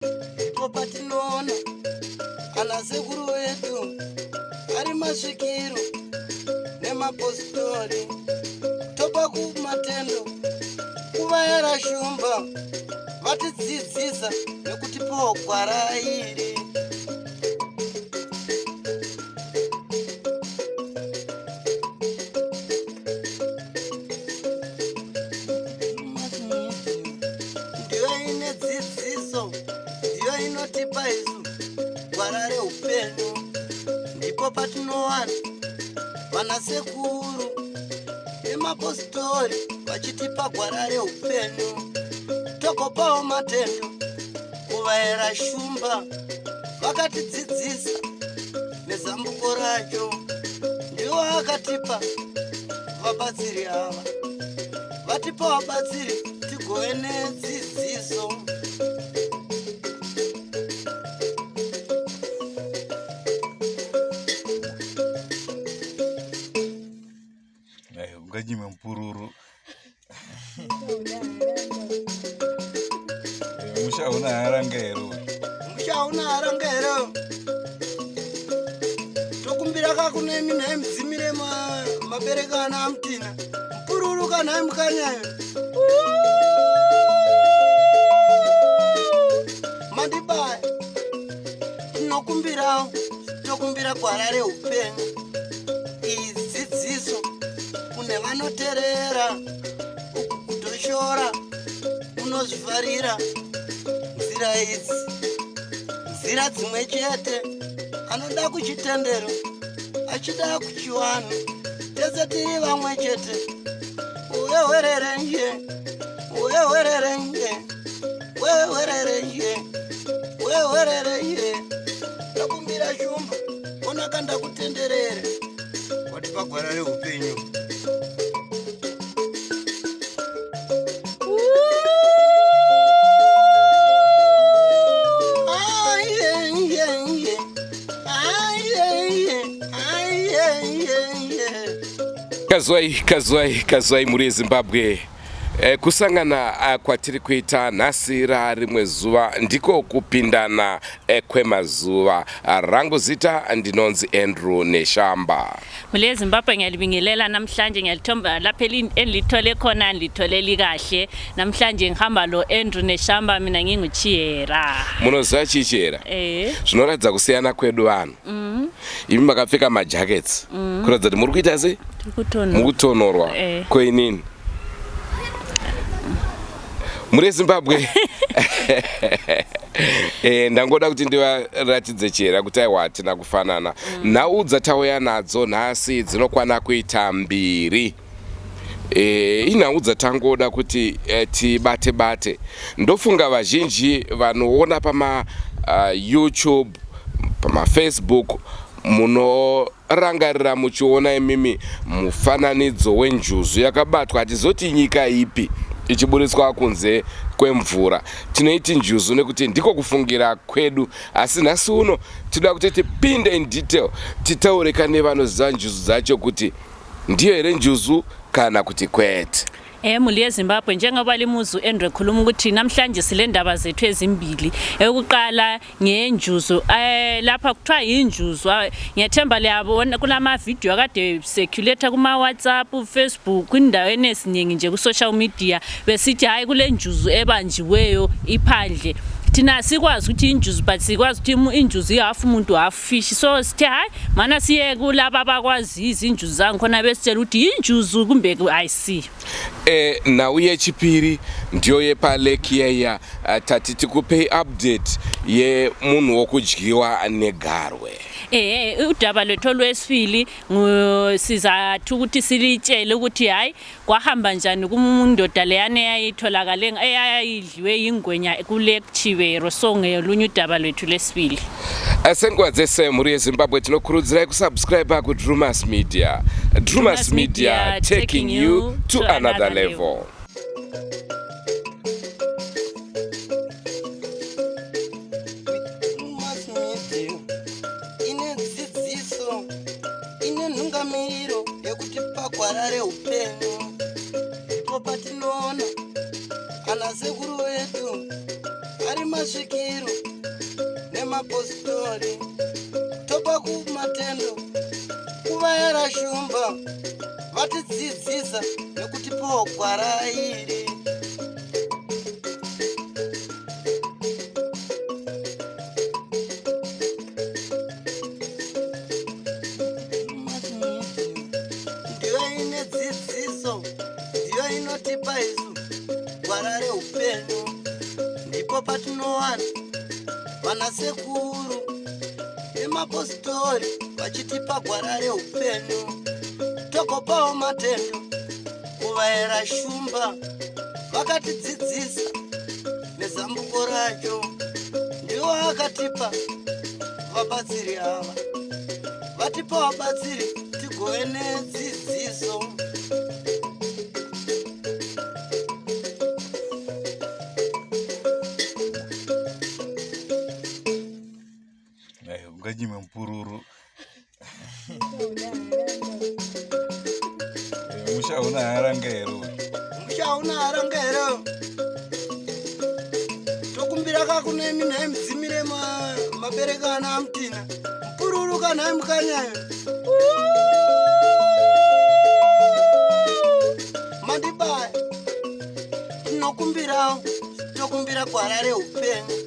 Ndipo patinoona ana sekuru vedu ari masvikiro nemapositori, topa kumatendo kuvayera shumba vatidzidzisa nekutipawo gwara iri. Ndiyo ine dzidziso, ndiyo inotipa isu gwara reupenyu. Ndipo patinowana vanasekuru nemapositori vachitipa gwara reupenyu, togopawo matendo kuvaera shumba vakatidzidzisa nezambuko racho. Ndiwo akatipa vabatsiri ava, vatipa vabatsiri tigove nedzidziso. Unganyime mupururu. Musha hauna haranga here? Musha hauna haranga here? Tokumbira kakunemi nhai mudzimire mabereka ana amutina mupururu kanhai mukanyayo mandibaya. Tinokumbirawo, tokumbira gwara reupenyu, iyi dzidziso kune vanoterera. Uku kutoshora unozvifarira nzira idzi, nzira dzimwe chete. Anoda kuchitendero, achida kuchiwanhu, tese tiri vamwe chete. Uyewererenje, uyewererenje, wewererenje, wewererenje. Ndakumbira shumba, onaka ndakutenderere, watipa gwara reupenyu. Kazwai, kazwai, kazwai mhuri yeZimbabwe. Kusangana kwatiri kuita nhasi rarimwe zuva ndiko kupindana kwemazuva. Rangu zita ndinonzi Andrew Neshamba. Mhuri yeZimbabwe, ngiyalibingelela namhlanje, ngiyalithomba lapho enilithole khona, nilitholeli kahle. Namhlanje ngihamba lo Andrew Neshamba, mina nginguChiyera. Munoziva chii, Chiyera? Eh. Zvinoratidza kusiyana kwedu vanhu, imi makapfeka majackets kuratidza kuti muri kuita sei? Tiri kutonhora. Mukutonhorwa. Eh. Koinini, mhuri yeZimbabwe, ndangoda kuti ndivaratidze Chiyera kuti aiwa, hatina kufanana. Nhau dzatauya nadzo nhasi dzinokwana kuita mbiri. Inhau dzatangoda kuti tibate bate. Ndofunga vazhinji vanoona pama YouTube, pamaFacebook, munorangarira muchiona imimi mufananidzo wenjuzu yakabatwa, hatizoti nyika ipi, ichiburitswa kunze kwemvura. Tinoiti njuzu nekuti ndiko kufungira kwedu, asi nhasi uno tinoda kuti tipinde in detail, titaure kane vanoziva njuzu dzacho kuti ndiyo here njuzu kana kuti kwete. Mhuri yeZimbabwe, njengoba limuzu Andrew ekhuluma ukuthi namhlanje sile ndaba zethu ezimbili. Eyokuqala ngenjuzu, lapha kuthiwa yinjuzu. Ngiyathemba liyabona kulama video akade circulate kuma WhatsApp, Facebook, indaweni eziningi nje ku social media, besithi hayi, kule njuzu ebanjiweyo iphandle. Thina sikwazi ukuthi injuzu, but sikwazi ukuthi injuzu i-half umuntu, half fish. So sithe hayi mana, siye kulaba abakwazi izinjuzu zangikhona, besitshela ukuthi yinjuzu kumbe ayisiyo. Nhau yechipiri ndiyo yepalake yeya. Tati tikupei update yemunhu wokudyiwa negarwe. Ehe, udaba lwethu olwesibili sizathi ukuthi silitshele ukuthi hayi, kwahamba njani kumundoda leyana eyayitholakale eyayidliwe yingwenya kuLake Chivero. So ngelunye udaba lwethu lwesibili. Senguva dzese, mhuri yeZimbabwe, tinokurudzirai kusubscribe kuDrumas Media. Drumas Media, taking you to another level. Drumas Media ine dzidziso, ine nhungamiro yekutipa gwara reupenyu. Ndipo patinoona ana sekuru vedu ari masvikiro. Nemapositori topa kumatendo kuvayera shumba vatidzidzisa nekutipawo gwara iri. Ndiyo ine dzidziso, ndiyo inotipa isu gwara reupenyu. Ndipo patinowana vanasekuru nemapositori vachitipa gwara reupenyu. Togopawo matendo kuvaera shumba vakatidzidzisa nezambuko racho. Ndiwo akatipa vabatsiri ava, vatipa vabatsiri tigove nedzidziso. Unganyime mupururu. Musha hauna haranga here? Musha hauna haranga here? Tokumbira kakunemi nhai mudzimire mabereka ana amutina mupururu kanhai mukanyayo mandibaya. Tinokumbirawo, tokumbira gwara reupenyu,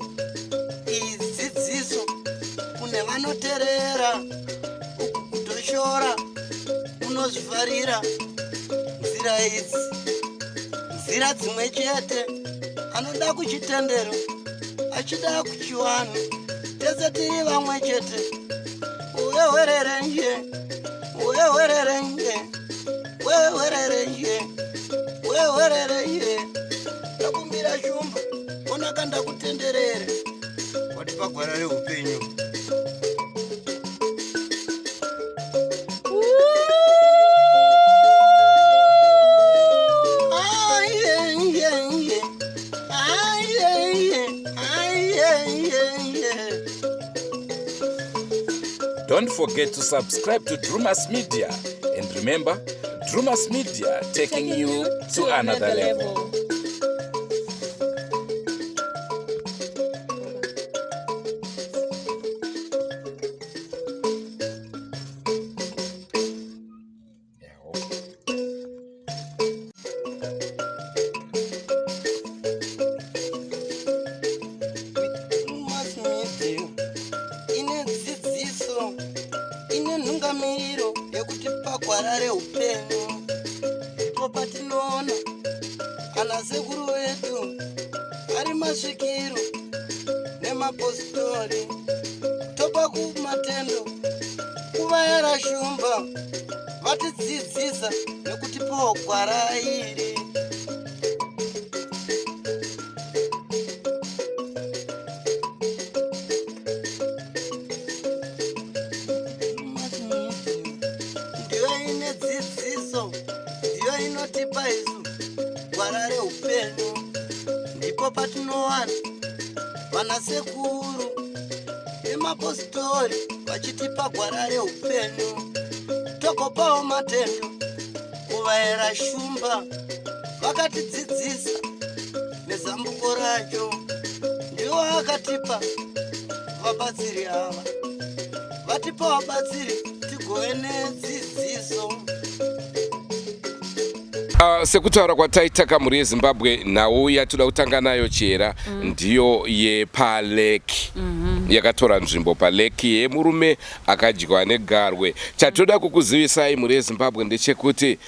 iyi dzidziso kune vanoterera. Uku kutoshora unozvifarira. Nzira idzi nzira dzimwe chete, anoda kuchitendero achida kuchiwanhu, tese tiri vamwe chete. Uwewererenje, uwewererenje, wewererenje, wewererenje. Ndakumbira shumba, onaka ndakutenderere, watipa gwara reupenyu. Aiye, aiye, aiye. Don't forget to subscribe to Drewmas Media. And remember, Drewmas Media, taking you to another level. Drewmas Media ine dzidziso, ine nhungamiriro yekuti pagwara reupenyu. Ndipo patinoona ana sekuru vedu ari masvikiro nemapositori. Topa kumatendo kuvayera shumba vatidzidzisa nekutipawo gwara iri. Ndiyo ine dzidziso, ndiyo inotipa isu gwara reupenyu. Ndipo patinowana vanasekuru nemapositori vachitipa gwara reupenyu. Togopawo matendo kuvayera shumba vakatidzidzisa nezambuko racho. Ndiwo akatipa vabatsiri ava, vatipa vabatsiri tigove nedzidziso. Sekutaura kwataita kamhuri yeZimbabwe, nhau yatoda kutanga nayo chera ndiyo yepaleki yakatora nzvimbo paleki yemurume akadyiwa negarwe. Chatoda kukuzivisai, mhuri yeZimbabwe, ndechekuti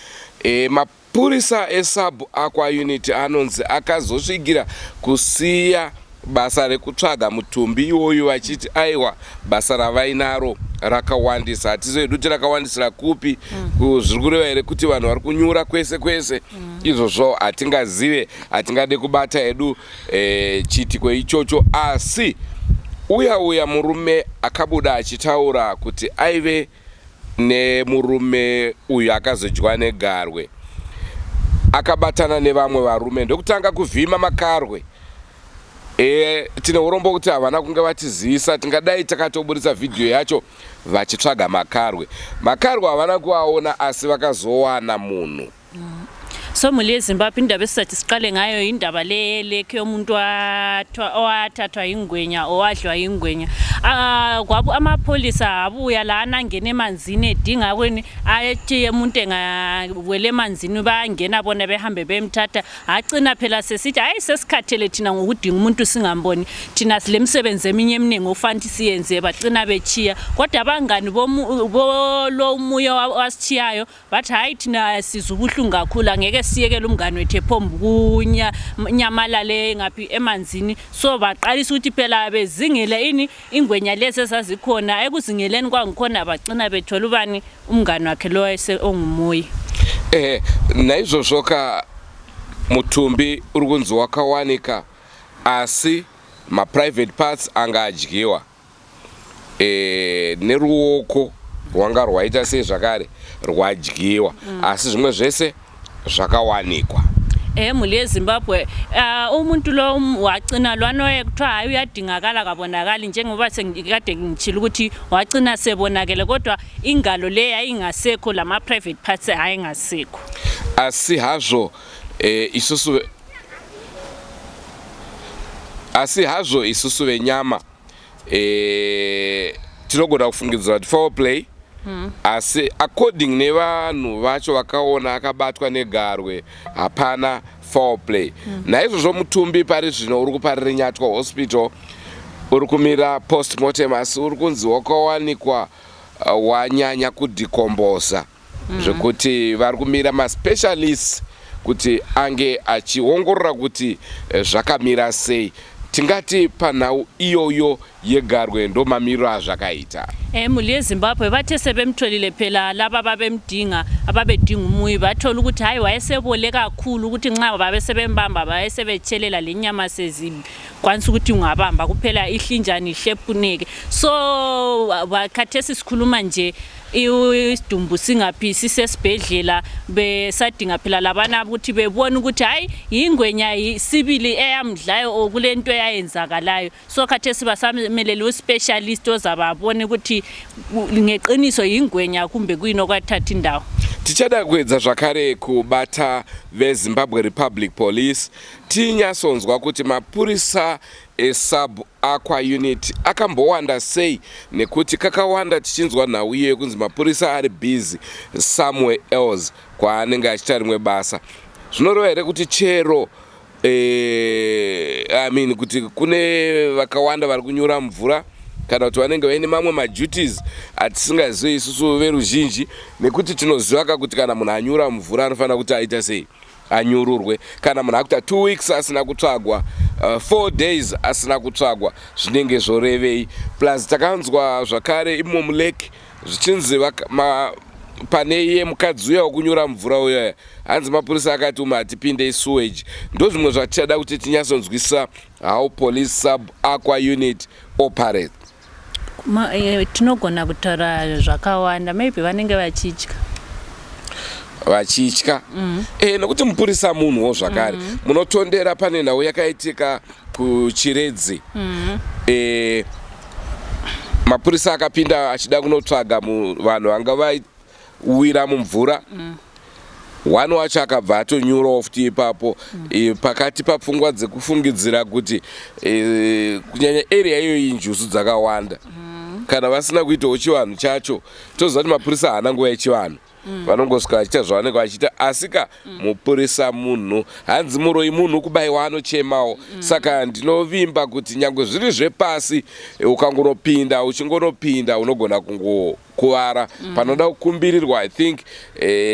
mapurisa esub aqua unit anonzi akazosvikira kusiya basa rekutsvaga mutumbi iwoyu, vachiti aiwa, basa ravainaro rakawandisa. Hatizoedu kuti rakawandisira kupi. Zviri kureva here kuti vanhu vari kunyura kwese kwese? Izvozvo hatingazive, hatingade kubata hedu chiitiko ichocho. Asi uya uya murume akabuda achitaura kuti aive nemurume uyu akazodyiwa negarwe, akabatana nevamwe varume ndokutanga kuvhima makarwe. Tine urombo kuti havana kunge vatizivisa, tingadai takatoburitsa vhidhiyo yacho vachitsvaga makarwe. Makarwe havana kuaona, asi vakazowana munhu. So mhuri yeZimbabwe, indaba esizathi siqale ngayo indaba le lekhe yomuntu owathathwa yingwenya, owadliwa yingwenya. Kwabu amapholisa abuya lana angena emanzini edinga kweni athi umuntu engawele emanzini bayangena bona behambe bemthatha. Acina phela sesithi hayi, sesikhathele thina ngokudinga umuntu singamboni, thina silemsebenzi eminye eminingi ofanele siyenze. Bacina bechiya, kodwa abangani bolo umuya wasitshiyayo bathi hayi, thina sizwa ubuhlungu kakhulu, angeke siyekele umngani wethu ephomba kunyamalale ngaphi emanzini. So baqalisa ukuthi phela bezingele ini ingwenya lezi ezazikhona. Ekuzingeleni kwangikhona bagcina bethola ubani, umngani wakhe lo ongumuyi. Naizvozvo ka mutumbi uri kunzi wakawanika, asi maprivate parts anga adyiwa neruoko rwanga rwaita sei zvakare rwadyiwa. Asi zvimwe zvese zvakawanikwa. Emhuri yeZimbabwe, umuntu lo wagcina lwana kuthiwa hayi, uyadingakala, kabonakali, njengoba sengikade ngitshilo ukuthi wagcina sebonakele, kodwa ingalo le yayingasekho, lama-private parts ayingasekho. Asi hazvo isusu venyama tinogona kufungidzira kuti foul play. Asi according nevanhu vacho vakaona akabatwa negarwe, hapana foul play. Naizvozvo mutumbi pari zvino uri kuParirenyatwa Hospital, uri kumira postmortem, asi uri kunzi wakawanikwa wanyanya kudecomposa zvekuti vari kumira maspecialists kuti ange achiongorora kuti zvakamira sei. Tingati panhau iyoyo yegarwe ndo mamiriro azvakaita. Emhuri yeZimbabwe, bathe sebemtholile phela laba babemdinga, ababedinga umuyi, bathola ukuthi hayi, wayesebole kakhulu, ukuthi nxa babesebembamba bayesebetshelela lenyama sezikwanisa ukuthi ungabamba kuphela ihlinjani ihlephuneke. So khathesi sikhuluma nje isidumbu singaphi? Sisesibhedlela, besadinga phela labana ukuthi bebone ukuthi hayi, yingwenya sibili eyamdlayo or kulento eyayenzakalayo. So khathesi basamelele uspecialist ozababona ukuthi ngeqiniso yingwenya kumbe kuyini okwathatha indawo. Tichada kuedza zvakare kubata veZimbabwe Republic Police tinyatsonzwa kuti mapurisa esub aqua unit akambowanda sei, nekuti kakawanda tichinzwa nhau iyo yekunzi mapurisa ari busy somewhere else kwaanenge achiita rimwe basa. Zvinoreva here kuti chero I mean, kuti kune vakawanda vari kunyura mvura kana kuti vanenge vaine mamwe maduties atisingazivi isusu veruzhinji? Nekuti tinoziva ka kuti kana munhu anyura mvura anofanira kuti aita sei? Anyururwe. Kana munhu akuita 2 weeks asina kutsvagwa, 4 days asina kutsvagwa, zvinenge zvorevei? Plus takanzwa zvakare imo mulake zvichinzi pane iye mukadzi uya wekunyura mvura uya, hanzi mapurisa akati umu hatipinde, sewage. Ndo zvimwe zvatichada kuti tinyatsonzwisisa how police sub aqua unit operate. Tinogona kutaura zvakawanda, maybe vanenge vachitya. Vachitya. Nekuti mupurisa munhuwo zvakare. Munotondera pane nhau yakaitika kuChiredzi. Mapurisa akapinda achida kunotsvaga vanhu vanga vawira mumvura. One wacho akabva atonyurawo futi ipapo. Pakati papfungwa dzekufungidzira kuti kunyanya area iyoyi njuzu dzakawanda. Kana vasina kuitawo chivanhu chacho, toziva kuti mapurisa haana nguva yechivanhu, vanongosvika vachiita zvavanenge vachiita. Asi ka mupurisa munhu, hanzi muroi munhu, kubayiwa anochemawo. Saka ndinovimba kuti nyange zviri zvepasi, ukangonopinda, uchingonopinda unogona kungokuvara. Panoda kukumbirirwa, I think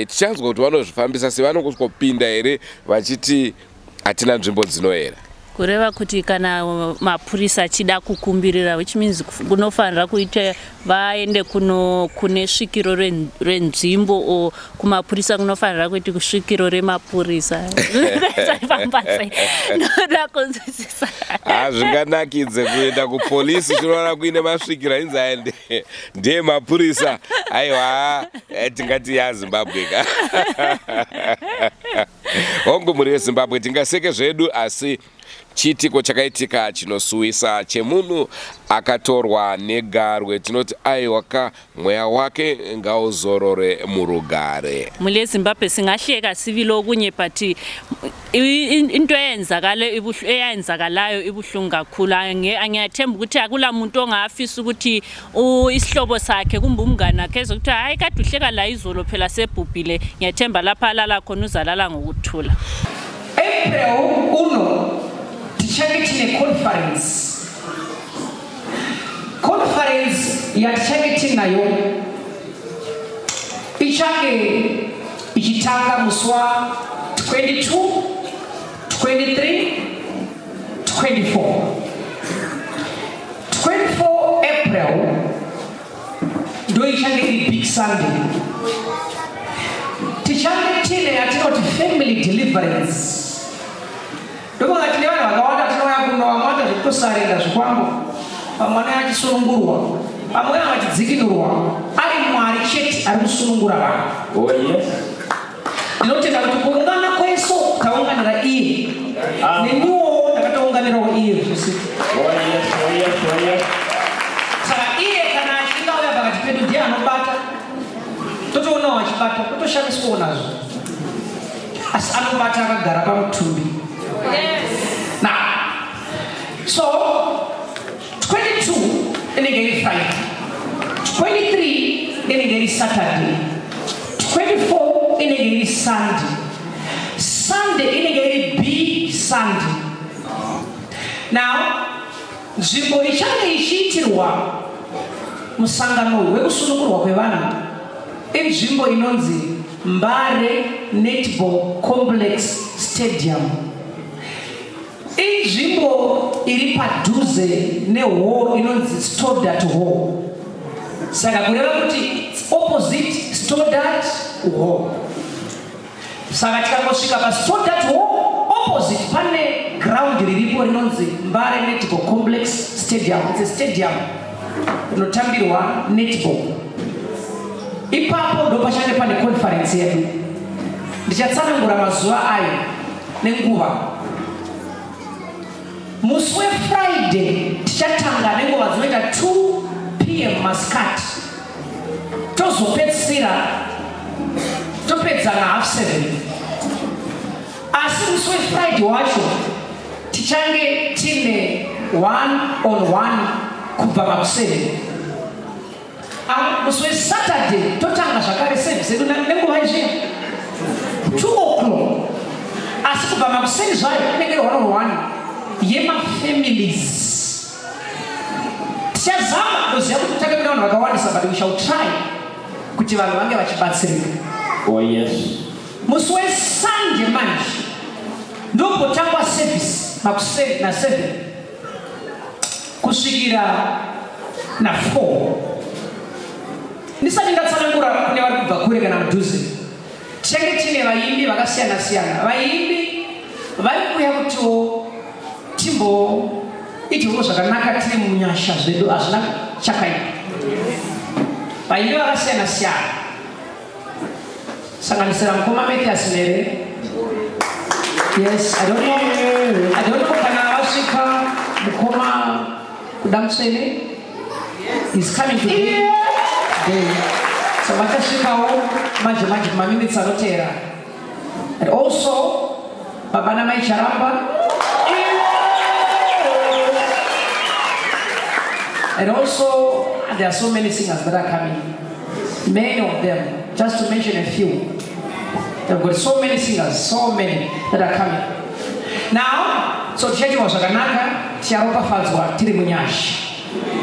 tichanzwa kuti vanozvifambisa sei. Vanongosvikopinda here vachiti hatina nzvimbo dzinoera? Kureva kuti kana mapurisa achida kukumbirira, which means kunofanira kuita vaende kuno kune svikiro renzvimbo o kumapurisa kunofanira kuiti kusvikiro remapurisa. Famba sei? Ndoda kunzwisisa. Hazvinganakidze kuenda kupolisi chinoona kuine masvikiro ainzi aya ndeyemapurisa. Aiwa, tingati yaZimbabwe ka. Hongu, mhuri yeZimbabwe, tingaseke zvedu, asi chiitiko chakaitika chinosuwisa chemunhu akatorwa negarwe. Tinoti aiwa ka, mweya wake ngauzorore murugare. Mhuri yeZimbabwe, singahleka sibili okunye, but into eyenzakale, eyayenzakalayo ibuhlungu kakhulu. Angiyathemba ukuthi akula muntu ongafisa ukuthi isihlobo sakhe kumbe umngane wakhe ezokuthi, "Hayi, kade uhleka la izolo, phela sebhubhile." Ngiyathemba lapha alala khona uzalala ngokuthula. April uno tichange tine conference. Conference yatichange tinayo ichange ichitanga musi wa22, 23, 24. 24 April ndo ichange iri big Sunday. Tichange tine yatinoti family deliverance. Ndofunga tine vanhu vakawanda tinouya kuno, vamwe vaita zvekutosarenda zvikwambo, vamwe vanouya vachisunungurwa, vamwe vaya vachidzikinurwa. Ari Mwari chete ari kusunungura vanhu. Oh, yes. Ndinotenda kuti kuungana kweso taunganira iye, neniwo ndakatounganirawo iye zvese. Oh, yes. Oh, yes. Oh, yes. Saka iye kana achinge auya pakati pedu, ndiye anobata. Totoonawo achibata, totoshamiswawo nazvo, asi anobata akagara pamutumbi. Now, so 22 inenge iri Friday, 23 inenge iri Saturday, 24 inenge iri Sunday. Sunday inenge iri big Sunday. Now, nzvimbo ichange ichiitirwa musangano wekusunungurwa kwevanhu inzvimbo inonzi Mbare Netball Complex Stadium. Inzvimbo iri padhuze nehall inonzi Stodart Hall. Saka kureva kuti it's opposite Stodart Hall. Saka tikangosvika paStodart Hall, opposite pane ground riripo rinonzi Mbare Netball Complex Stadium. It's a stadium rinotambirwa netball. Ipapo ndo pachange pane conference yedu. Ndichatsanangura mazuva ayo nenguva. Musi weFriday tichatanga nenguva dzinoita 2 p.m. masikati, tozopedzisira topedza na 7:30. Asi musi weFriday wacho tichange tine one on one kubva makuseni. Musi weSaturday totanga zvakare service yedu nenguva izviya, 2 o'clock, asi kubva makuseni zvayo inenge iri one on one yemafamilies. Tichazama kuziva kuti kutange kune vanhu vakawandisa, but we shall try kuti vanhu vange vachibatsirika. Oh, yes. Musi weSunday manje ndopotangwa service makuseni na7 kusvikira na4. Ndisati ndatsanangura kune vari kubva kure kana mudhuze, tichange tine vaimbi vakasiyana-siyana. Vaimbi vari kuuya kutiwo timboitiwo zvakanaka tiri munyasha zvedu, hazvina chakaipa. Vaimbi vakasiyana-siyana, sanganisira mukoma Mathias Mere. Yes, I don't know kana vasvika. Mukoma Kuda Mutsvene is coming today. Today. So vachasvikawo manje manje, maminitsi anoteera. And also baba namai Charamba. And also there are so many singers that are coming, many of them, just to mention a few. They've got so many singers, so many that are coming now. So tichaitiwa zvakanaka, ticharopafadzwa tiri munyasha.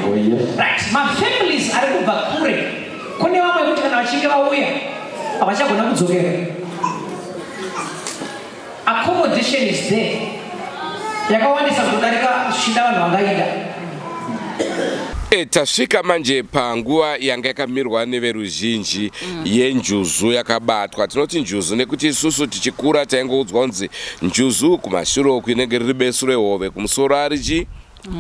Oh, yes. Right, mafamilies ari kubva kure, kune vamwe kuti kana vachinge vauya havachagona kudzokera. Accommodation is there, yakawandisa kutodarika zvichida vanhu vangaida. Tasvika manje panguva yanga yakamirwa neveruzhinji yenjuzu yakabatwa. Tinoti njuzu nekuti isusu tichikura taingoudzwa kunzi njuzu kumashure uku inenge riri besu rehove, kumusoro ari chi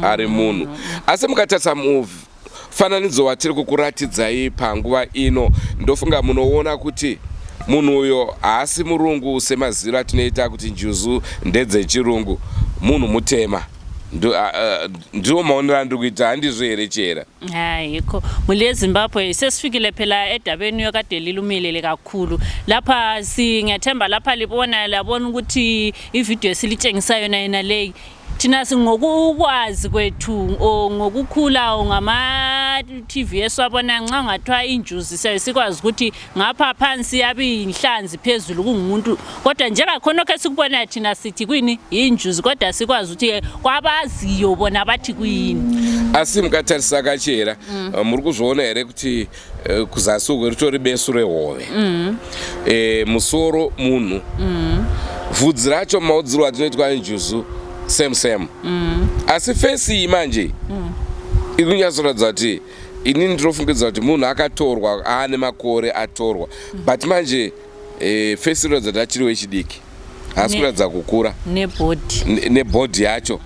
ari munhu. Asi mukatarisa mufananidzo watiri kukuratidzai panguva ino, ndofunga munoona kuti Munhu uyo haasi murungu semaziviro atinoita kuti njuzu ndedzechirungu. Munhu mutema. Ndiwo maonero andiri kuita, handizvo here Chera? Hayi yikho mhuri yeZimbabwe sesifikile phela edabeni yokade lilumelele kakhulu lapha singiyathemba lapha libona labona ukuthi ividiyo esilitshengisa yona yena leyi thina singokukwazi kwethu or ngokukhula ngama-TV esiwabona nxa ngathiwa injuzi siyabe sikwazi ukuthi ngapha phansi yabe iyinhlanzi phezulu kungumuntu kodwa njengakhonokho esikubonayo thina sithi kuyini yinjuzi kodwa sikwazi ukuthi kwabaziyo bona bathi kuyini. Asi mukatarisa kachera muri kuzviona here kuti kuzasi uko ritori besu rehove musoro munhu vhudzi racho maudzirwo atinoitwa njuzu same same asi fesi iyi manje iri kunyatsoratidza kuti inini ndinofungidza kuti munhu akatorwa aane makore atorwa but manje fesi inoratidza kuti achiri wechidiki haasi kuratidza kukura nebhodhi nebhodhi yacho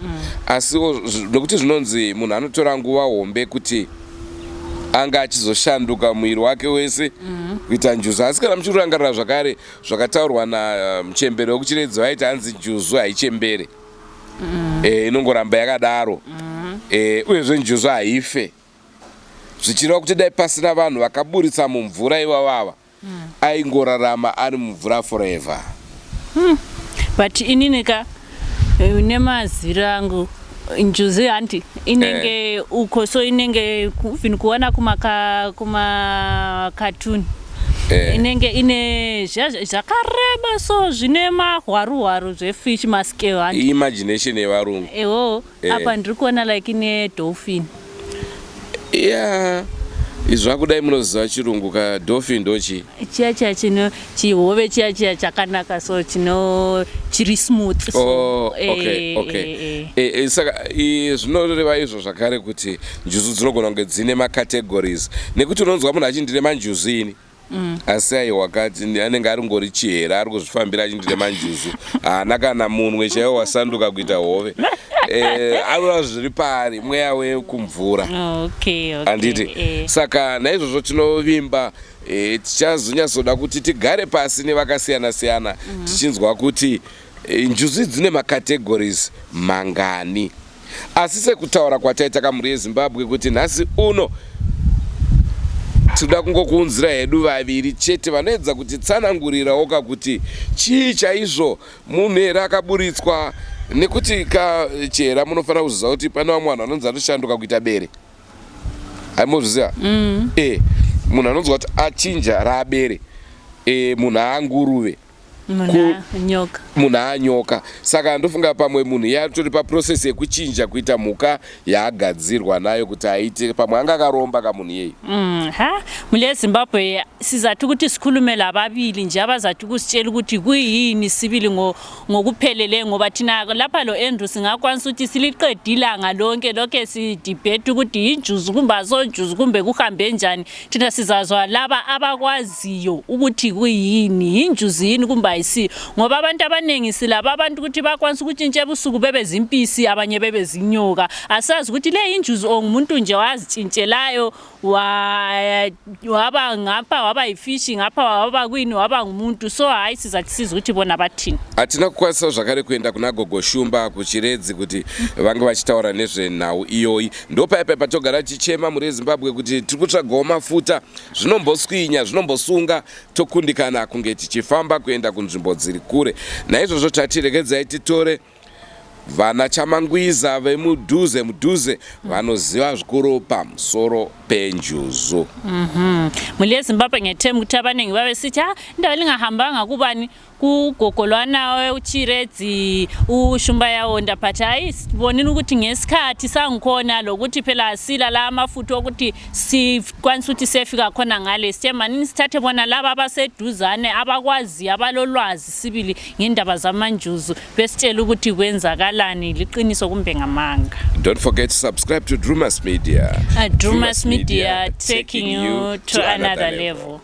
asiwo nekuti zvinonzi munhu anotora nguva hombe kuti anga achizoshanduka muviri wake wese kuita njuzu. Asi kana muchirangarira zvakare zvakataurwa namuchembere wekuChiredzi, vaiti hanzi njuzu haichembere, inongoramba yakadaro, uyezve njuzu haife, zvichireva kuti dai pasina vanhu vakaburitsa mumvura ivavava aingorarama ari mumvura forever. But inini ka nemaziviro angu njuzu hanti inenge uko so inenge even kuona kumakatuni inenge ine zvakareba so zvine mahwaru-hwaru zvefish mascale hanti. Imagination yevarungu. Ewo. Apa ndiri kuona like ine dolphin. Ya, izvakudai munoziva chirungu ka, dolphin ndochi? Chiya chiya chino chihove chiya chiya chakanaka so chino chiri smooth so. Oh, okay. Okay. Saka zvinoreva izvo zvakare kuti njuzu dzinogona kunge dzine macategories, nekuti unonzwa munhu achi ndine manjuzu ini, asi aiwa kati anenge ari ngori chihera ari kuzvifambira achindine manjuzu, haana kana munwe chaiwo wasanduka kuita hove, arora zviri paari mweya wekumvura. Handiti? Saka naizvozvo tinovimba tichazonyatsoda kuti tigare pasi nevakasiyana siyana tichinzwa kuti njuzu dzine macategories mangani. Asi sekutaura kwataita kamhuri yeZimbabwe kuti nhasi uno tinoda kungokuunzira hedu vaviri chete vanoedza kutitsanangurirawo kakuti chii chaizvo munhu here akaburitswa, nekuti kachera munofanira kuziva kuti pane vamwe vanhu vanonzi anoshanduka kuita bere, haimozviziva? Munhu anonzwa kuti achinja raabere, munhu aanguruve. Munhu nyoka. Munhu aanyoka. Saka ndofunga pamwe munhu iye atori paprocess yekuchinja kuita mhuka yaagadzirwa nayo kuti aite, pamwe anga akaromba kamunhu iyeyi. Ha mule Zimbabwe sizathi ukuthi sikhulume lababili nje abazathi ukusitshela ukuthi kuyini sibili ngokupheleleyo, ngoba thina lapha lo Andrew singakwanisa ukuthi siliqede ilanga lonke lokhe sidebate ukuthi yinjuzu kumbe asonjuzu kumbe kuhambe njani. Thina sizazwa laba abakwaziyo ukuthi kuyini, yinjuzu yini kumbe ayisiyo, ngoba abantu abaningi silaba abantu ukuthi bakwanisa ukutshintsha ebusuku bebe zimpisi, abanye bebe zinyoka. Asazi ukuthi le yinjuzu or ngumuntu nje wazitshintshelayo waba ngapha waba yifishi, ngapha waba kwini waba ngumuntu. So hayi, sizathi siza ukuthi bona bathini. Hatina kukwanisa zvakare kuenda kuna Gogo Shumba kuChiredzi kuti vange vachitaura nezvenhau iyoyi. Ndopaipai patogara tichichema mhuri yeZimbabwe kuti tiri kutsvagawo mafuta, zvinomboswinya zvinombosunga tokundikana kunge tichifamba kuenda kunzvimbo dziri kure. Naizvozvo tati regedzai titore vana Chamangwiza vemudhuze mudhuze vanoziva zvikuru pamusoro penjuzu. Mhuri yeZimbabwe, ngethemba ukuthi abaningi babesithi ha indawo lingahambanga kubani kugogolwana uChiredzi uShumba yawonda, but hayi, sibonile ukuthi ngesikhathi sangikhona lokuthi phela sila la amafutha okuthi sikwanisa ukuthi siyefika khona ngale. Sithe manini sithathe bona laba abaseduzane abakwaziyo abalolwazi sibili ngendaba zamanjuzu besitshela ukuthi kwenzakalani, liqiniso kumbe ngamanga. Don't forget to subscribe to Drumas Media. Drumas Media, taking you to another level.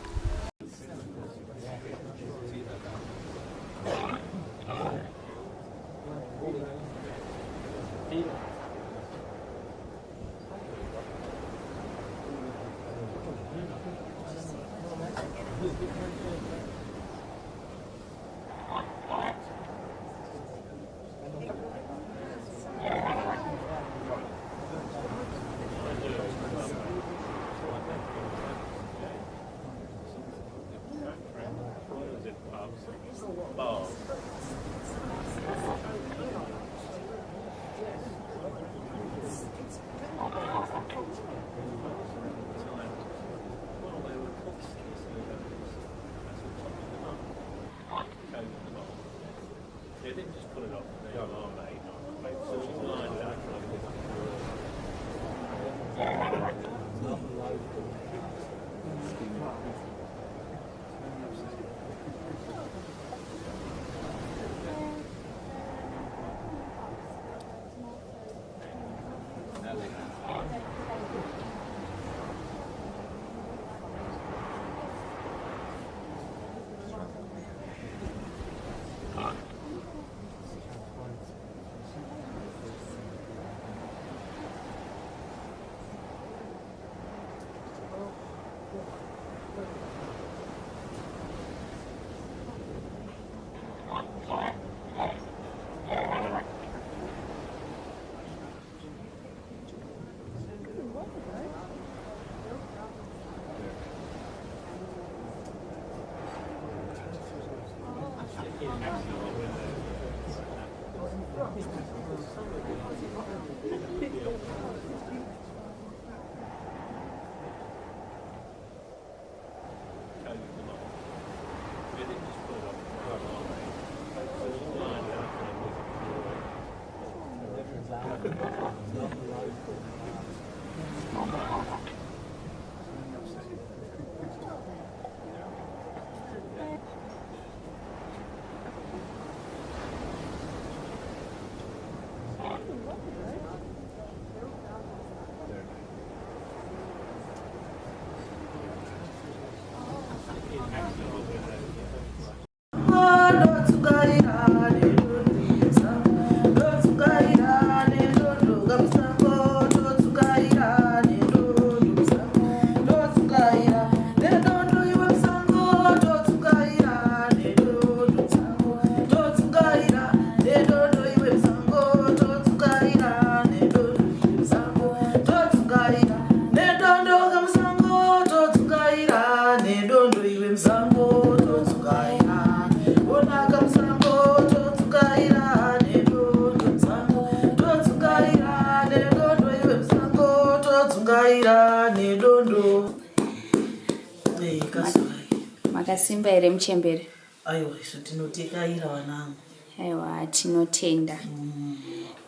Makasimba here muchembere? Aiwa, isu tinotekaira vanangu. Aiwa, tinotenda.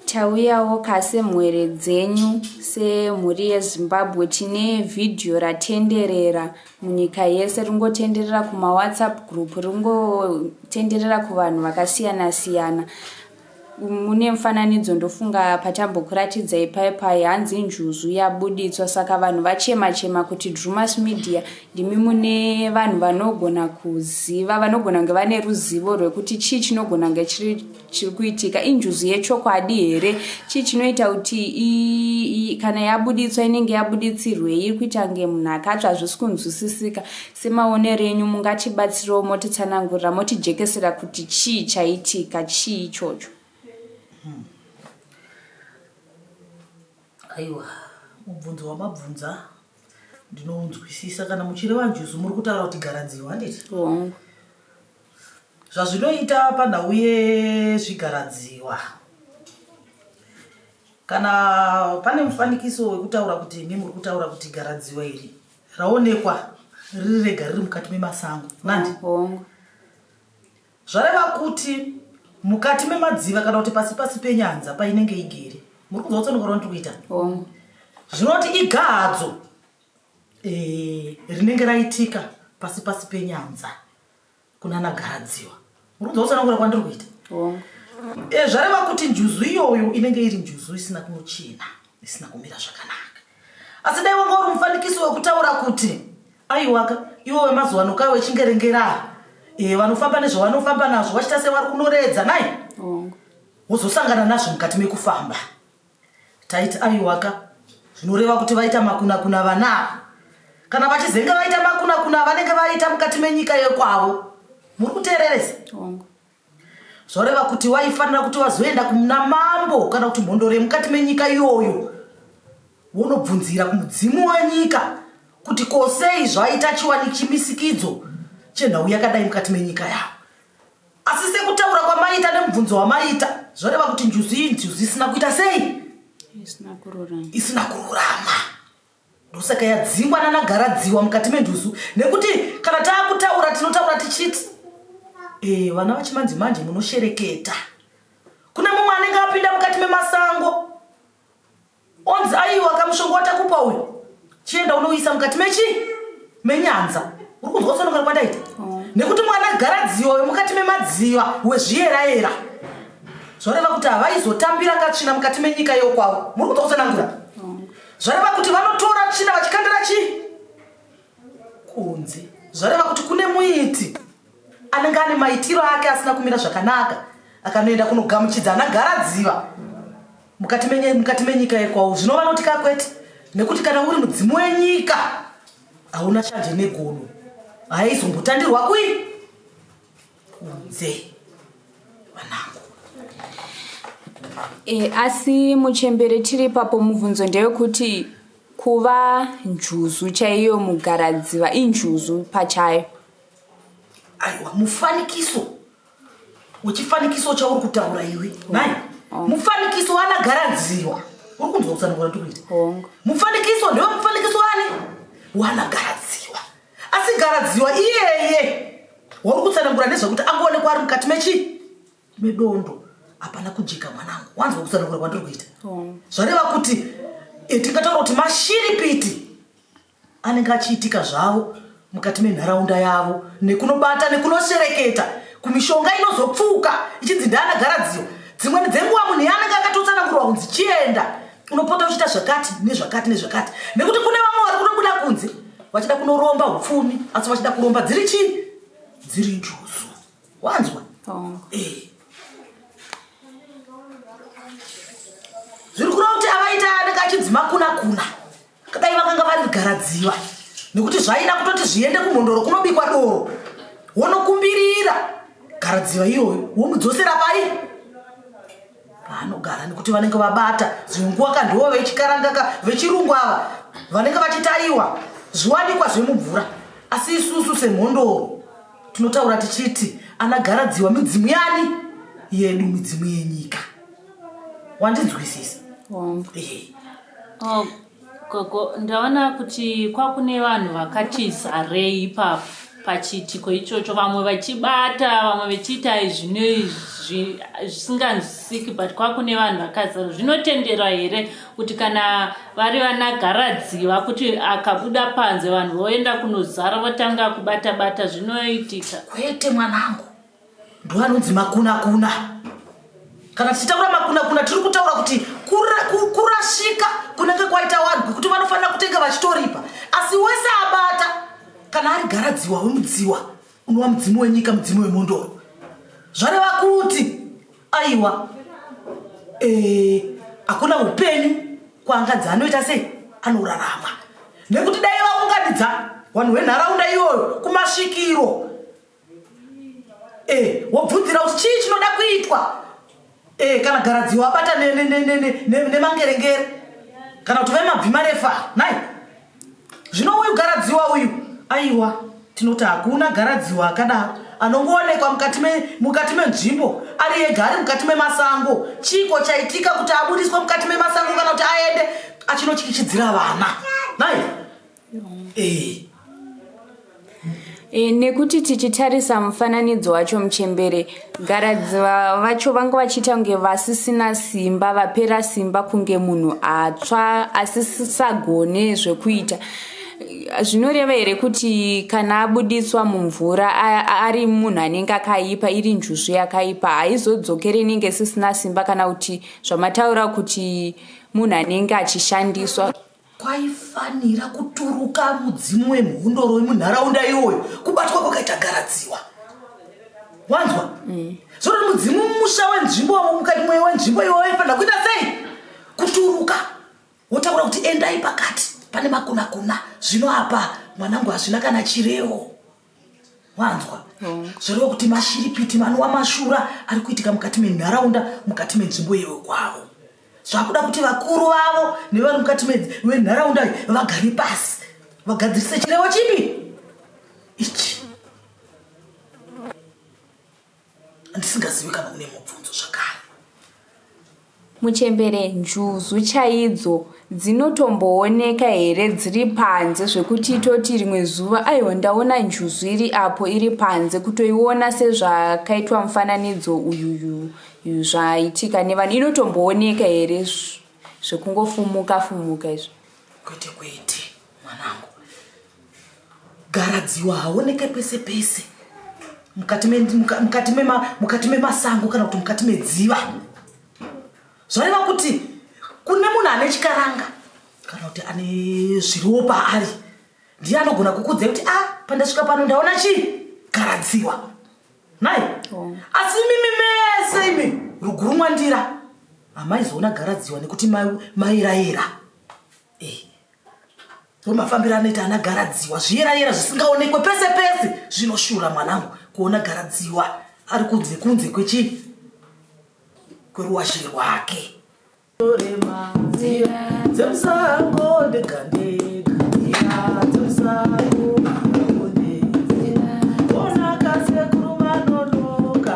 Tauyawo ka semhwere dzenyu semhuri yeZimbabwe tine vhidhiyo ratenderera munyika yese ringotenderera kumawhatsapp group ringotenderera kuvanhu vakasiyana siyana mune mufananidzo ndofunga patambokuratidzai pai pai hanzi njuzu yabuditswa saka vanhu vachema chema kuti Drumas Media ndimi mune vanhu vanogona kuziva vanogona kunge vane ruzivo rwekuti chii chinogona kunge chiri chiri kuitika injuzu yechokwadi here chii chinoita kuti kana yabuditswa inenge yabuditsirwei iri kuita kunge munhu akatsva hazvisi kunzwisisika semaonero enyu mungatibatsirawo motitsanangurira motijekesera kuti chii chaitika chii ichocho Aiwa, mubvunzo wamabvunza ndinounzwisisa. Kana muchireva njuzu muri kutaura kuti garadziwa, handiti? Hongu. Zvazvinoita panhau yezvigaradziwa, kana pane mufanikiso wekutaura kuti imi muri kutaura kuti garadziwa iri raonekwa riri rega riri mukati memasango, nandi? Hongu. Zvareva kuti mukati memadziva kana kuti pasi pasi penyanza painenge igere. Muri kunzwa kutsanangura kwandiri kuita? Hongu. Zvinoti igadzo e, rinenge raitika pasi pasi penyanza kunana Garadziwa. Muri kunzwa kutsanangura kwandiri kuita? Hongu. E, zvareva kuti njuzu iyoyo inenge iri njuzu isina kunochena, isina kumira zvakanaka. Asi dai wanga uri mufanikiso wekutaura kuti Aiwaka, ivo vemazuva ano ka vechingerengera e, vanofamba nezvavanofamba nazvo vachiita sevari kunoredza nai wozosangana nazvo mukati mekufamba. Taiti aiwaka, zvinoreva kuti vaita makunakuna vana ava. Kana vachizenge vaita makunakuna vanenge vaita mukati menyika yekwavo. Muri kuteereresa? Zvoreva kuti waifanira kuti wazoenda kuna mambo kana kuti mhondoro yemukati menyika iyoyo wonobvunzira kumudzimu wenyika kuti ko sei zvaita chiwani chimisikidzo chenhau yakadai mukati menyika yavo. Asi sekutaura kwamaita nemubvunzo wamaita zvoreva kuti njuzu iyi njuzu isina kuita sei? Isina kururama. Isina kururama. Ndosaka yadzingwa nanaGaradziwa mukati menjuzu nekuti kana taakutaura tinotaura tichiti e, vana vachimanji manje munoshereketa. Kune mumwe anenge apinda mukati memasango Onzi aiwa kamushonga watakupa uyu chienda unoisa mukati mechi menyanza. Uri kunzwa kutsanangura kwandaita? Oh. Nekuti mwana garadziwa wemukati memadziva wezviyerayera zvareva kuti havaizotambira katsvina mukati menyika yokwavo. Muri kunzwa kutsanangura? Oh. Zvareva kuti vanotora tsvina vachikandira chii kunze. Zvareva kuti kune muiti anenge ane maitiro ake asina kumira zvakanaka akanoenda kunogamuchidza ana garadziva mukati menyika yekwavo. Zvino vanoti kakwete, nekuti kana uri mudzimu wenyika hauna shanje negodo, haizombotandirwa kui kunze vanangu. Asi muchembere tiri ipapo, mubvunzo ndewekuti kuva njuzu chaiyo mugaradziva injuzu pachayo? Aiwa, mufanikiso wechifanikiso chauri kutaura iwe nai mufanikiso wana garadziwa. Uri kunzwa kutsanangura ndiri kuita? Mufanikiso ndewe mufanikiso wani wana garadziwa, asi garadziwa iyeye wauri kutsanangura ndezvekuti angoonekwa ari mukati mechi medondo, hapana kujika mwanangu. Wanzwa kutsanangura kwandiri kuita? Zvareva kuti tingataura kuti mashiripiti anenge achiitika zvavo mukati menharaunda yavo, nekunobata nekunoshereketa kumishonga inozopfuka ichinzi ndaana garadziwa. Dzimweni dzenguva munhu yaanenge akatotsanangurwa kunzi chienda unopota uchiita zvakati nezvakati nezvakati, nekuti kune vamwe vari kutobuda kunze vachida kunoromba upfumi, asi vachida kuromba dziri chii? Dziri njuzu. Wanzwa? Zviri kureva kuti avaita anenge achinzi makuna kuna, kadai vakanga vari garadziva, nekuti zvaida kutoti zviende kumhondoro kunobikwa doro, wonokumbirira garadziva iyoyo, womudzosera pai paanogara, nekuti vanenge vabata dzimwe nguva kandiwo vechikarangaka vechirungu ava vanenge vachitaiwa zviwanikwa zvemumvura. Asi isusu semhondoro tinotaura tichiti ana garadziwa midzimu yani yedu, midzimu yenyika. Wandinzwisisa? Oh, gogo, ndaona kuti kwakune vanhu vakati zarei ipapo pachiitiko ichocho, vamwe vachibata, vamwe vachiita izvi zvisinganzwisiki, but kwakune vanhu vakazara. Zvinotenderwa here kuti kana vari vanagaradziva kuti akabuda panze vanhu voenda kunozara votanga kubata bata? Zvinoitika? Kwete mwanangu, ndo anonzi makuna kuna. Kana tichitaura makuna kuna, tiri kutaura kuti kurashika kunenge kwaita vanhu kwekuti vanofanira kutenga vachitoripa, asi wese abata kana ari garadziwa wemudziwa unova mudzimu wenyika, mudzimu wemhondoro, zvareva kuti aiwa, hakuna upenyu kwaanganzi anoita sei anorarama, nekuti dai vaunganidza vanhu venharaunda iyoyo kumasvikiro, wobvunzira kuti chii chinoda kuitwa, kana garadziwa abata nemangerengere kana kuti vemabvi marefa nai. Zvino uyu garadziwa uyu, aiwa, tinoti hakuna garadziwa akadaro anongoonekwa mukati menzvimbo ari ega, ari mukati memasango. Chiiko chaitika kuti abudiswe mukati memasango kana kuti aende achinotyityidzira vana nai? Nekuti tichitarisa mufananidzo wacho muchembere, garadziva vacho vanga vachiita kunge vasisina simba, vapera simba, kunge munhu atsva asisagone zvekuita. Zvinoreva here kuti kana abudiswa mumvura ari munhu anenge akaipa, iri njuzu yakaipa, haizodzokere, inenge isisina simba, kana kuti zvamataura kuti munhu anenge achishandiswa? Kwaifanira kuturuka mudzimu wemhondoro wemunharaunda iyoyo kubatwa kwakaita garadziwa. Wanzwa? Zvoti mudzimu musha wenzvimbo mukati mweyo wenzvimbo iyoyo waifanira kuita sei? Kuturuka wotaura kuti endai pakati pane makunakuna. Zvino apa mwanangu hazvina kana chirevo. Wanzwa? Zvoreva kuti mashiripiti manova mashura ari kuitika mukati menharaunda, mukati menzvimbo iyoyo kwavo. Zvakuda kuti vakuru vavo nevari mukati menharaunda iyi vagare pasi vagadzirise chirevo chipi ichi. Ndisingazivi kana une mubvunzo zvakare. Muchembere, njuzu chaidzo dzinotombooneka here dziri panze, zvekuti toti rimwe zuva aiwa ndaona njuzu iri apo iri panze, kutoiona sezvakaitwa mufananidzo uyu zvaitika nevanhu? Inotombooneka here zvekungofumuka fumuka izvo. Kwete kwete mwanangu, garadziwa haoneke pese pese mukati mukati mukati memasango kana kuti mukati medziva. Zvareva kuti kune munhu ane chikaranga kana kuti ane zviriwo paari ndiye anogona kukuudzai kuti a ah, pandasvika pano ndaona chii garadziwa nhai oh. Asi imimi mese imi rugurumwandira hamaizoona garadziwa nekuti mairayira eh. Ndomafambiro anoita ana garadziwa zviyerayera zvisingaonekwe pese pese zvinoshura mwanangu kuona garadziwa ari kunze kunze kwechii kweruwashe rwake. Dzemusango ndega ndega dzemusango onaka sekuru manonoka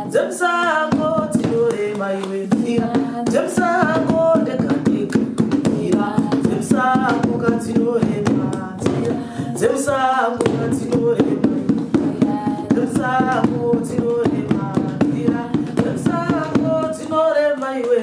dzemusango dzinorema iwe nzira dzemusango ndega ndega nzira dzemusango kadzinorema nzira dzemusango kadzinorema dzemusango dzinorema nzira dzemusango dzinorema iwe.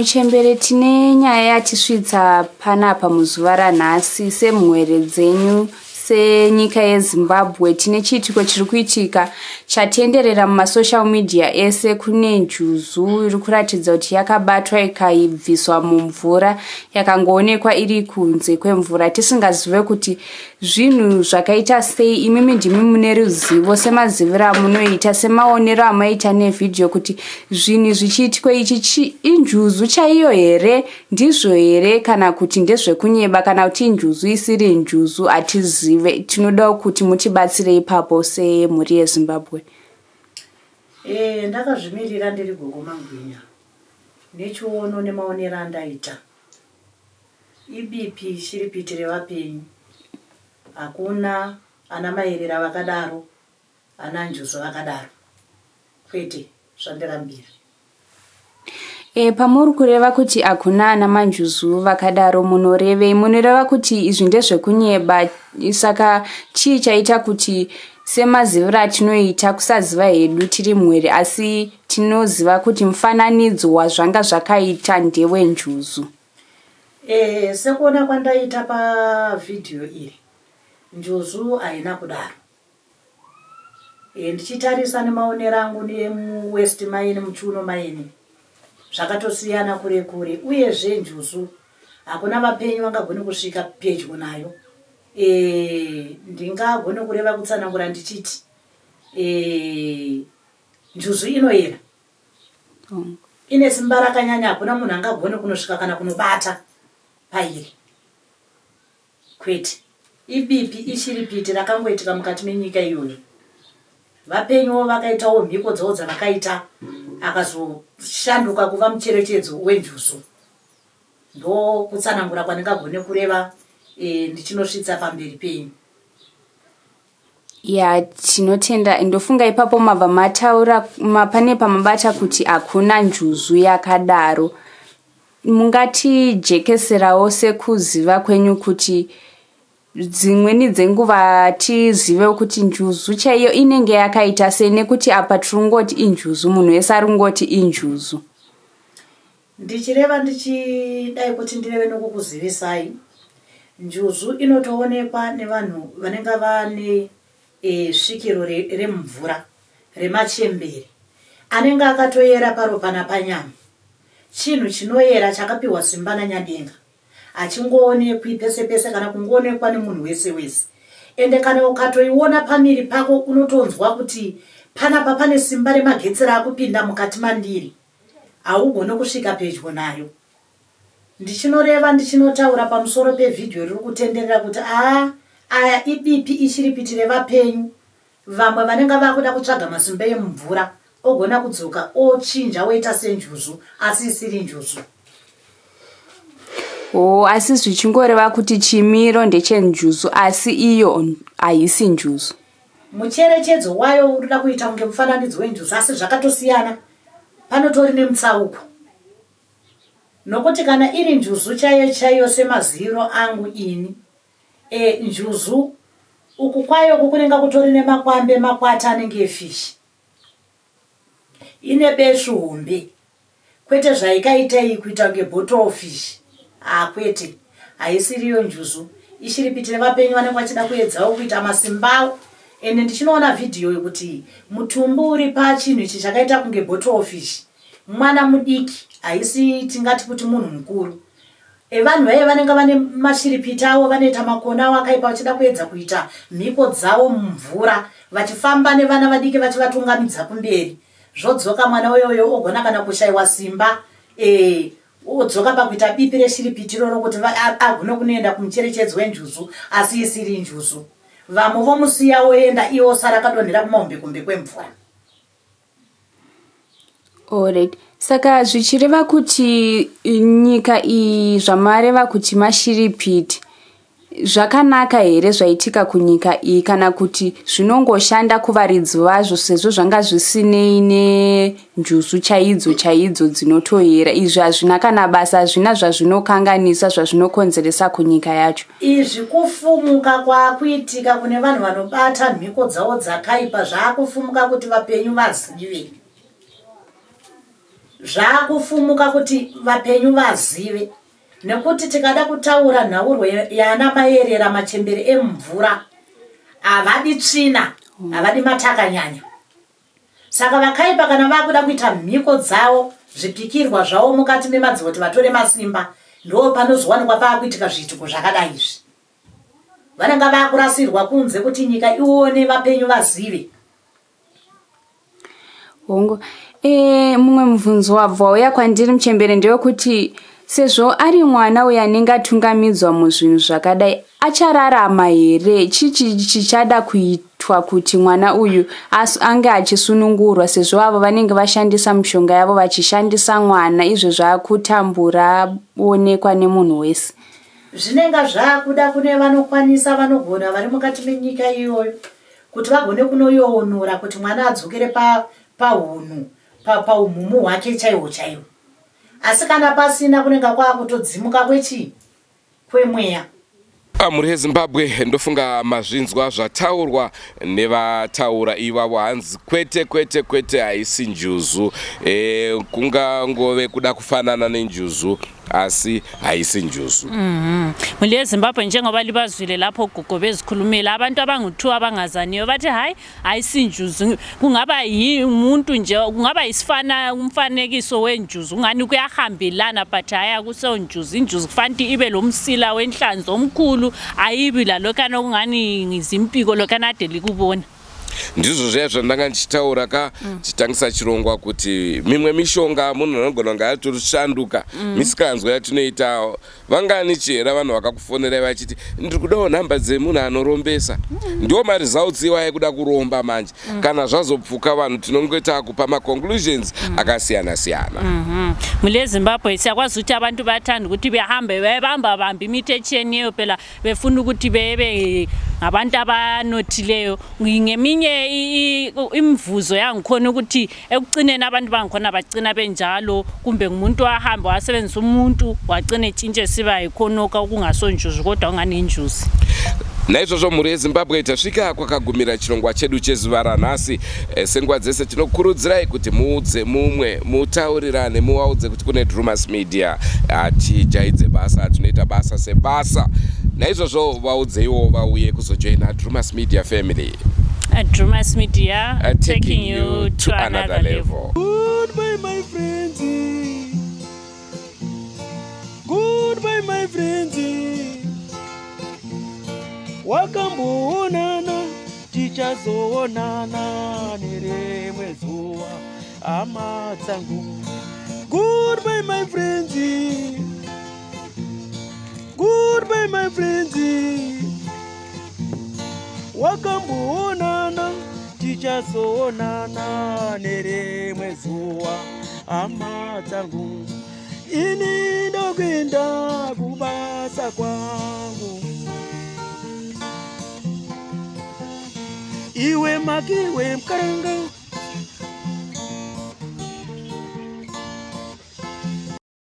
Muchembere, tine nyaya yatisvitsa panapa muzuva ranhasi semhwere dzenyu senyika yeZimbabwe. Tine chiitiko chiri kuitika chatenderera mumasocial media ese. Kune njuzu iri kuratidza kuti yakabatwa ikaibviswa mumvura, yakangoonekwa iri kunze kwemvura, tisingazive kuti zvinhu zvakaita sei. Imimi ndimi mune ruzivo semaziviro amunoita, semaonero amaita nevhidhiyo, kuti zvinhu zvichiitiko ichi injuzu chaiyo here, ndizvo here, kana kuti ndezvekunyeba, kana kuti injuzu isiri njuzu, hatizive. Tinodawo kuti mutibatsire ipapo semhuri yeZimbabwe. E, ndakazvimirira ndiri gogo Mangwinya nechiono nemaonero andaita. Ibipi shiripiti revapenyu. Hakuna ana Maerera vakadaro, ana Njuzu vakadaro. Kwete, zvandirambira. E, pamuri kureva kuti hakuna ana manjuzu vakadaro munorevei? Munoreva kuti izvi ndezvekunyeba? Saka chii chaita kuti semaziviro atinoita kusaziva hedu tiri mhwere, asi tinoziva kuti mufananidzo wazvanga zvakaita ndewenjuzu? E, sekuona kwandaita pavhidhiyo iri, njuzu haina kudaro. E, ndichitarisa nemaonero angu nemuwest maini muchiuno maini zvakatosiyana kure kure, uyezve njuzu hakuna vapenyu vangagone kusvika pedyo nayo. E, ndingagone kureva kutsanangura ndichiti e, njuzu inoyera ine simba rakanyanya hakuna munhu angagone kunosvika kana kunobata pairi kwete ibipi ishiripiti rakangoitika mukati menyika iyoyo vapenyuwo vakaitawo mhiko dzavo dzavakaita akazoshanduka kuva mucherechedzo wenjuzu ndokutsanangura kwandingagone kureva e, ndichinosvitsa pamberi penyu Ya tinotenda ndofunga ipapo mabva mataura ma, pane pamabata kuti hakuna njuzu yakadaro mungatijekeserawo sekuziva kwenyu kuti dzimweni dzenguva tizive kuti njuzu chaiyo inenge yakaita sei nekuti apa tirikungoti injuzu munhu wese ari kungoti injuzu Ndichireva ndichidai kuti ndireve nokukuzivisai, njuzu inotoonekwa nevanhu vanenge vane e, svikiro remumvura re remachembere anenge akatoyera paropa napanyama. Chinhu chinoyera chakapiwa simba naNyadenga hachingoonekwi pese pese kana kungoonekwa nemunhu wese wese. Ende kana ukatoiona pamiri pako unotonzwa kuti panapa pane simba remagetsi raakupinda mukati mandiri. Haugone kusvika pedyo nayo. Ndichinoreva ndichinotaura pamusoro pevhidhiyo riri kutenderera kuti aa aya ibipi ishiripiti revapenyu vamwe vanenge vakuda kutsvaga masimba emumvura ogona kudzoka ochinja oita senjuzu asi isiri njuzu. Hoo asi zvichingoreva kuti chimiro ndechenjuzu asi iyo haisi njuzu. Mucherechedzo wayo urikuda kuita kunge mufananidzo wenjuzu asi zvakatosiyana panotori nemutsauko nokuti kana iri njuzu chaiyo chaiyo semaziviro angu ini e, njuzu uku kwayo uku kunenge kutori nemakwambe makwata anenge efishi Ine beshu hombe kwete zvaikaita iyi kuita kunge bottle fish haa kwete haisiriyo njuzu ishiripiti revapenyu vanenge vachida kuedzawo kuita masimbawo ende ndichinoona vhidhiyo yekuti mutumbi uri pachinhu ichi chakaita kunge bottle fish mwana mudiki haisi tingati kuti munhu mukuru Evanhu vaye vanenge vane mashiripiti avo vanoita makona avo akaipa vachida kuedza kuita mhiko dzavo mumvura vachifamba nevana vadiki vachivatungamidza kumberi zvodzoka mwana uyoyo ogona kana kushaiwa simba e, odzoka pakuita bipi reshiripiti iroro kuti agone kunoenda kumucherechedzo wenjuzu asi isiri njuzu vamwe vomusiya oenda iye osara akadonhera kumahombekombe kwemvura. Alright. Saka zvichireva kuti nyika iyi zvamareva kuti mashiripiti zvakanaka here zvaitika kunyika iyi kana kuti zvinongoshanda kuvaridzi vazvo sezvo zvanga zvisinei nenjuzu chaidzo chaidzo dzinotoyera izvi hazvina kana basa hazvina zvazvinokanganisa zvazvinokonzeresa kunyika yacho Izvi kufumuka kwaakuitika kune vanhu vanobata mhiko dzavo dzakaipa zvaakufumuka kuti vapenyu vazive. Zvaakufumuka kuti vapenyu vazive. Nekuti tikada kutaura nhaurwa yaana mayerera machembere emumvura havadi tsvina, havadi matakanyanya. Saka vakaipa kana vakuda kuita mhiko dzavo, zvipikirwa zvavo mukati memadziro kuti vatore masimba, ndoo panozowanikwa paakuitika zviitiko zvakadai izvi. Vanenge vakurasirwa kunze kuti nyika ione vapenyu vazive. Hongu. E, mumwe mubvunzo wabva wauya kwandiri muchembere ndewekuti Sezvo ari mwana uyo anenge atungamidzwa muzvinhu zvakadai, achararama here? Chii chichada kuitwa kuti mwana uyu ange achisunungurwa sezvo avo vanenge vashandisa mishonga yavo vachishandisa mwana izvo zvakutambura onekwa nemunhu wese? Zvinenge zvakuda kune vanokwanisa vanogona vari mukati menyika iyoyo kuti vagone kunoyoonora kuti mwana adzokere pahunhu paumhumu hwake chaihwo chaihwo. Asi kana pasina kunenge kwakutodzimuka kwechii? Kwemweya. Ah, mhuri yezimbabwe ndofunga mazvinzwa zvataurwa nevataura ivavo hanzi kwete kwete kwete haisi njuzu e, kungangove kuda kufanana nenjuzu Asi haisi njuzu. Mhuri yeZimbabwe, njengoba libazwile lapho gogo bezikhulumela, abantu abangu-2 abangazaniyo bathi hayi, ayisinjuzu, kungaba yimuntu nje, kungaba yisifana umfanekiso wenjuzu, ungani kuyahambelana, but hayi, akusonjuzu. Injuzu kufanele ibe lo msila wenhlanzi omkhulu, ayibi lalokhana okungani zimpiko lokhana ade likubona. Ndizvo zviya zvandanga ndichitaura ka tichitangisa chirongwa kuti mimwe mishonga munhu anogona kunge atoshanduka. Misikanzwa yatinoita, vangani chihera vanhu vakakufonerai vachiti ndiri kudawo nhamba dzemunhu anorombesa? Ndiwo maresults iwaya ekuda kuromba manje. Kana zvazopfuka, vanhu tinongoita kupa maconclusions akasiyana siyana. Mhuri yeZimbabwe, siyakwazi ukuthi abantu bayathanda ukuthi behambe bebamba bamba imithi etshiyeneyo phela, befuna ukuthi bebe ngabantu abanothileyo. Ngeminye imivuzo yangikhona ukuthi ekucineni abantu bangikhona bagcina benjalo, kumbe ngumuntu wahamba wasebenzisa umuntu wagcina etshintshe siba yikhonokho okungasonjuzu kodwa ungani injuzi. Naizvozvo, mhuri yeZimbabwe, tasvika kwakagumira chirongwa chedu chezuva ranhasi. Senguva dzese tinokurudzirai kuti muudze mumwe, mutaurirane, muvaudze kuti kune Drumas Media. Hatijaidze basa, tinoita basa sebasa. Naizvozvo vaudzeiwo vauye kuzojoina Drumas Media family. Drumas Media, taking you to another level. Goodbye, my friends. Goodbye, my friends. Wakamboonana, tichazoonana nerimwe zuva, hama dzangu. Goodbye, my friends. Goodbye, my friends. Wakamboonana, tichazoonana nerimwe zuva, hama dzangu. Ini ndokuenda kubasa kwangu. Iwe makiwe mukaranga.